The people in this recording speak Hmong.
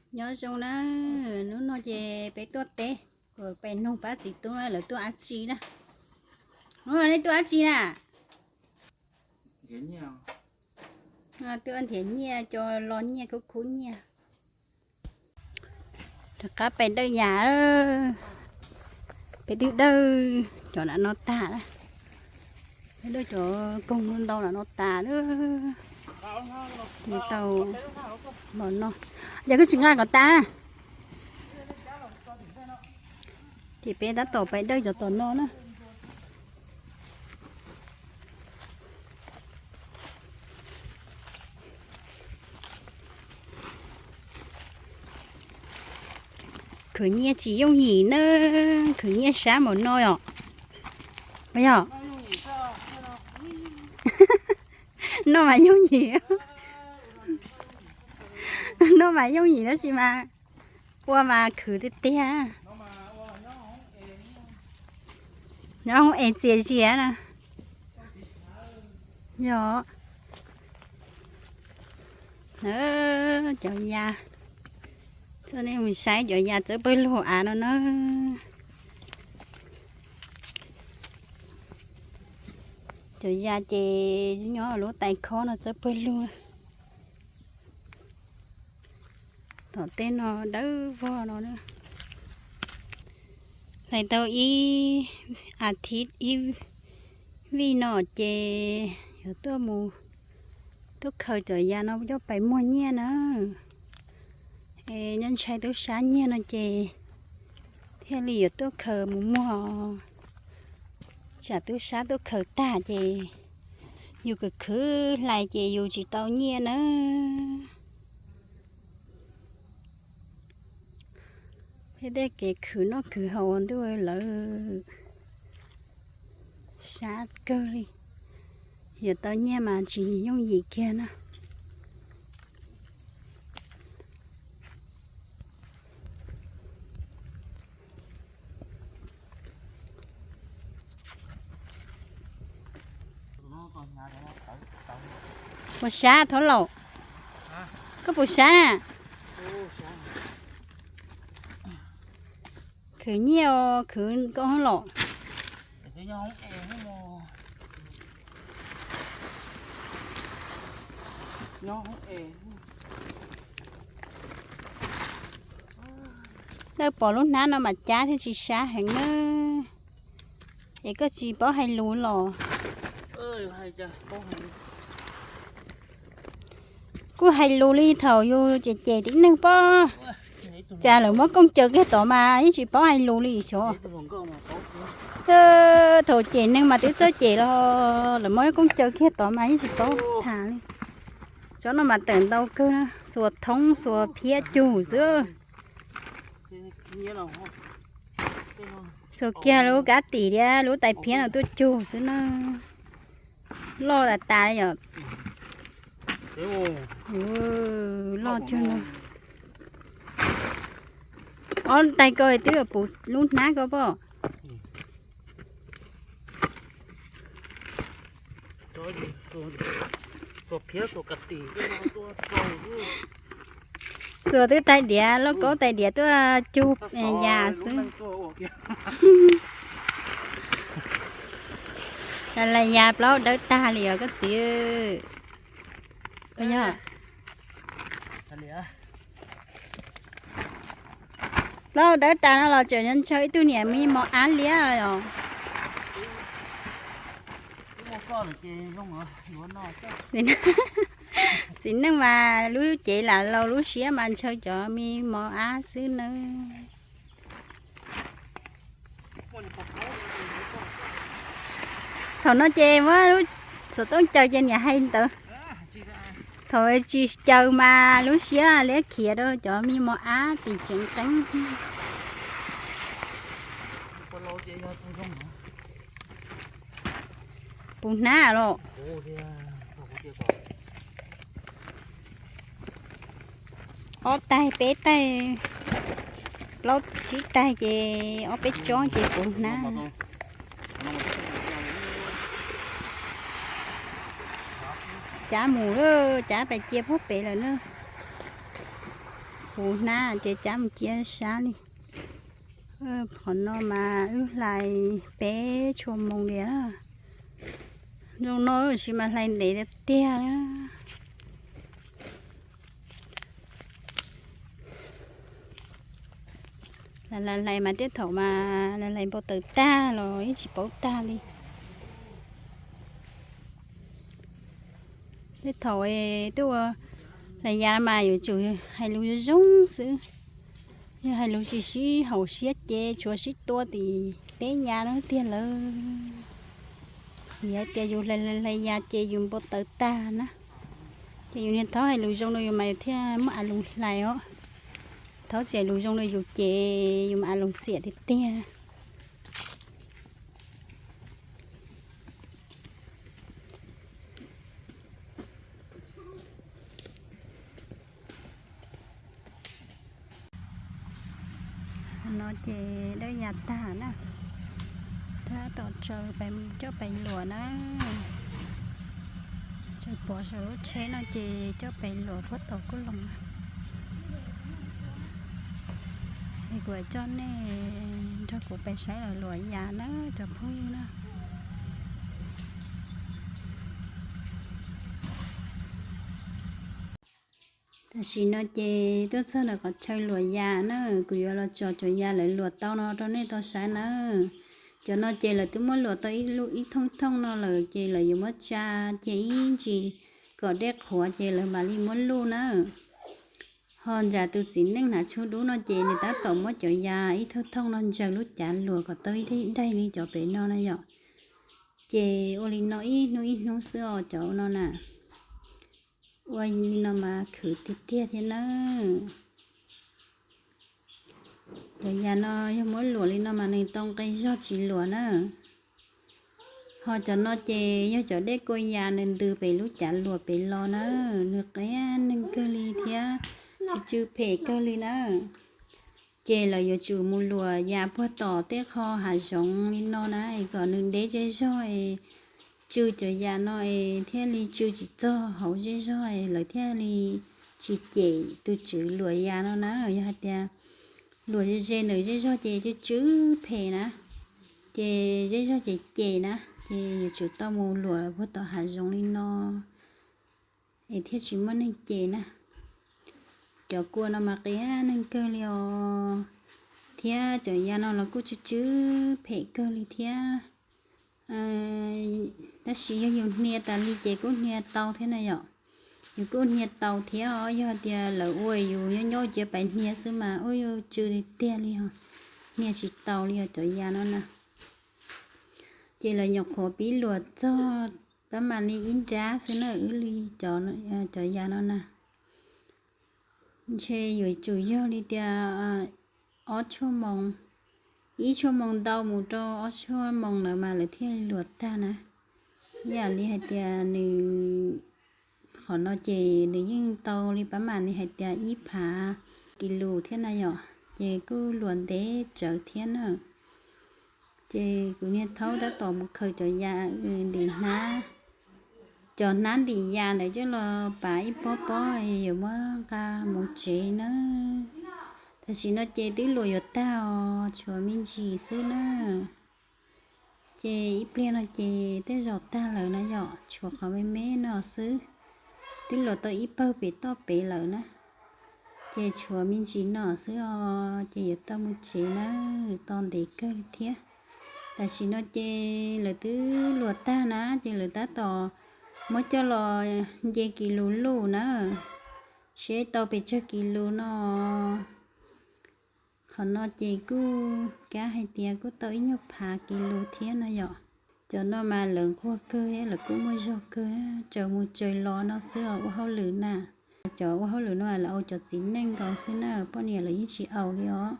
Nyob zoo na, hnub no ces peb tuaj teb, kuv pem nug pab txiv tub na lawv tuaj dab tsi na. Hnub no nej tuaj dab tsi na? Tuaj nrhiav nyiaj, cov los nyiaj khub khub nyiaj. Rov qab pem dawj yas, peb twb dawj cov nram no tas lawm, peb dawj cov koog ntau nram no tas lawm, tau los no. Yog koj tsis nqa kom tas na, ces peb tab tom pem dawj cov tom no na. Khwv nyiaj tsis yooj yim na, khwv nyiaj sab mus no yom. Yog, noj mas yooj yim, noj mas yooj yim tab sis mas ua mas khwv tiag tiag. Nyob hoob es txias zias na. Yog, cov ya, txoj nej mus saib cov ya txawb pawg lug av no na. Cov ya ces nyob lub tais khob no txawb pawg lug. Tom tej no dawb vog no na. Hlais tau ib as thiv ib vij no ces yuav tuaj mus, tuaj khaws cov ya no coj pais muag nyiaj na. Es nyob ntshai tub sab nyiag no ces thiaj li yuav tuaj khaws mus muag. Tsam tub sab tuaj khaws tag ces yus khwv khwv hlais ces yus tsis tau nyiaj na. Thiab tej kev khwv noj khwv haus ntuj lawv sab kawg li. Yuav tau nyiaj mas tsis yooj yim kiag na. Puas sab Thov Laum? Koj puas sab na? Khwv nyiaj os, khwv koj los. Lawv pom lub hnab no mas cab thiab tsis sab heev na. Es koj tsis paub hais lus los? Kuj hais lus li thaum yus cem cem tib neeg pob. Cas lawv muab kooj caw kiag tod mas yeej tsis paub hais lus li xyov. Thaum cem neeg mas twb txawj cem los lawv muab kooj caw kiag tod mas yeej tsis paub tham li. Tsob no mas tawm ntau kawg na, xuas thoob xuas phiab cug xwb. Xuas kiag lub kab tim thiab lub tais phiab no tuaj cug xwb na. Loj tas tas li yom. Loj cuag no. Ob tais ko twb yuav puv lub hnab ko pob. Xuas twb tais diav, lauj kaub tais diav tuaj cug yas xwb. Lais yas plaub dawb tag li os koj txiv. Yog plaub dawb tas no los tseem ntshaw ib tug niam me mos ab liab os. Txiv neej mas lub cev lam laus lub siab mas ntshaw cov me mos ab xwb nawb. Thaum no ces muab lub xov tooj caws ces niam hais ntawd. Thaum tsis caws mas lub siab liab khiav rau cov me mos ab tim tsev qeeb. Puv hnab los. Ob taig peb taig, plaub tsib taig ces ob peb tsob ces puv hnab. Cav mus lawm, cav pais cia puag pem lawm na. Kuv hnab ces cab mus cia sab li. Qhov no mas wb hlais peb tshua moos li na. Zoo no tab sis mas hlais ntev tiag tiag na. Hlais hlais mas tej thaum mas hlais npau taws tag los yeej tsis paub tag li. Tej thaum twb ua hlais yav mas yuav tsum hais lus zoo zoo xwb. Yog hais lus tsis sib haum siab ces tshuav sib tua tim teb yav no tiag lawm. Vim hais tias yus hlais hlais yav ces yus npau taws tag na. Ces yus niag thaub hais lus zoo rau yus mas yus thiaj muaj a lus hlais os. Thaub tsis hais lus zoo rau yus ces yus mas a lus xiam tiag tiag. No ces dawb ya tag na. Tab tom tsaws pais coj pais luam na. Tsaws pov saum lub tsheb no ces coj pais luam puag tom kuj loo. Es kuv coj nej nrog kuv pais saib lawv luam ya na cov phooj ywg na. Tam sim no ces tuaj txog ntawm qhov chaw luam ya na, kuv yuav los tso cov ya lawv luam tau no rau nej tau saib na. Cov no ces lawv twb muab luam tau ib thooj thooj no lawm ces lawv yuav muab tsa cia ib ntsis kom dej qhuav ces lawv mam li muab luj na. Ho ntshe tus txiv neej hnav tshuaj dub no ces nws tab tom muab cov ya ib thooj thooj no ntsaws lub cav luam kom tau ib daim li cov pem no na yom. Ces ua li no ib hnub ib hnub xwb os cov no na. Ua li no mas khwv tiag tiag thiab na. Cov ya no yog muab luam li no mas nws tau nqi zog tsis luam na. Ho cov no ces yog cov dej kua ya nws ntws pem lub cav luam pem los na, nws qias neeg kawg li thiab tsis tsw phem kawg li na. Ces lawv yuav tsum mus luam ya puag tom tej qho hav zoov li no na es kom nws deb zej zog es tsw cov ya no es thiaj li tsw tsis txog hauv zej zog es lawv thiaj li tsis cem tus tswv luam ya no na. Yog hais tias luam ze ze ntawm zej zog ces tsw tsw phem na, ces zej zog ces cem na, ces yuav tsum tau mus luam puag tom hav zoov li no es thiaj tsis muaj neeg cem na. Cov kua no mas qias neeg kawg li os, thiab cov ya no los kuj tsw tsw phem kawg li thiab. Tab sis yog yus hnia tas li ces kuj hnia tau thiab na yom. Yus kuj hnia tau thiab os, yog tias lawv ua yus nyob nyob cia pais hnia xwb mas ua yuav tsw tiag tiag li os, hnia tsis tau li os cov ya no na. Ces lawv nyuam qhuav pib luam txog pab mam li ib nrab xwb na, wb li cov ya no na. Ntshe yuav tsum yog li tias ob tshuaj moos, ib tshuaj moos ntau mus rau ob tshuaj moos lawm mas lawv thiaj li luam tag na. Ib yam li hais tias nws, qhov no ces nws yeej tau li pab mam li hais tias ib phav kis lus thiab na yom, ces kuj luam ntev tsawv thiab na. Ces kuv niag thaub tab tom mus khaws cov ya ntim hnab, cov hnab ntim ya ntawd coj los pav ib pob pob yuav muab nqa mus tsev na. Tam sim no ces twb luam yuav tag os, tshuav me ntsis xwb na. Ces ib pliag no ces tej zaum tag lawm na yom, tshuav qhov me me no xwb. Twb luam tau ib pawg pem toj pem lawm na, ces tshuav me ntsis no xwb os, ces yuav tau mus tsev na, to ntev kawg li thiab. Tam sim no ces lawv twb luam tag na, ces lawv tab tom muab coj los nce kis lus luj na, seb tau pes tsawg kis lus no. Qhov no ces kuj kav hais tias kuj tau ib nyuag phav kis lus thiab no yom. Cov no mas lawv nquag kawg thiab lawv kuj muaj zog kawg, tsaws mus tsaws los no xwb os ua hauj lwm na. Cov ua hauj lwm no lawv ua cov txiv neej nkaus xwb na, poj niam lawv yeej tsis ua li os.